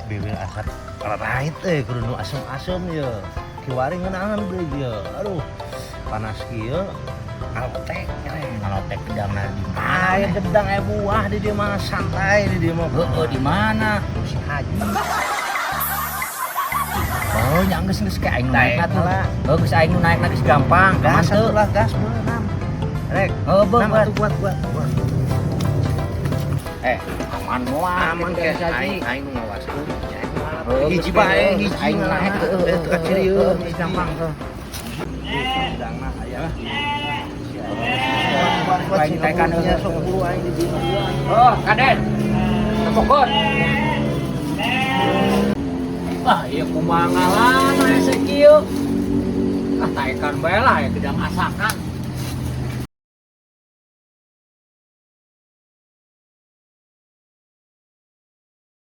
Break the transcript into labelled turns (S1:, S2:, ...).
S1: Bibir asap rait eh, kudu nu asem-asem ya. Kiwari ngeunaheun deui ieu. Aduh, panas kieu ngalotek eh.
S2: Ngalotek gedangna di mana?
S1: Aya gedang, aya buah di dieu mah, santai di dieu mah.
S2: Heeh, di mana?
S1: Si Haji.
S2: Oh, nya geus, geus ke aing nu naik
S1: Naik
S2: tuh.
S1: lah.
S2: Oh, geus, aing nu naik geus gampang. Aman
S1: Gas
S2: teu?
S1: atuh lah, gas beunam. Rek.
S2: Oh, beuh,
S1: Nam
S2: beuh.
S1: atuh, buat buat buat.
S2: Eh, aman moal?
S1: Aman
S2: gitu
S1: ke
S2: si Haji.
S1: Aing aing nu ngawaskeun. Ya, aing nu
S2: Oh,
S1: hiji
S2: geus
S1: bae,
S2: geus,
S1: hiji
S2: aing nu naik. Heeh,
S1: Eh, teu kacirieu.
S2: heeh, geus gampang tuh.
S1: Gedangna aya.
S2: Aing tekan,
S1: nya
S2: heuh.
S1: Sok buru aing di dieu.
S2: Oh, Kaden. Tepokon. Ah, iya, kumaha ngalana hese kieu. Ah, taekan bae lah ya gedang asakan.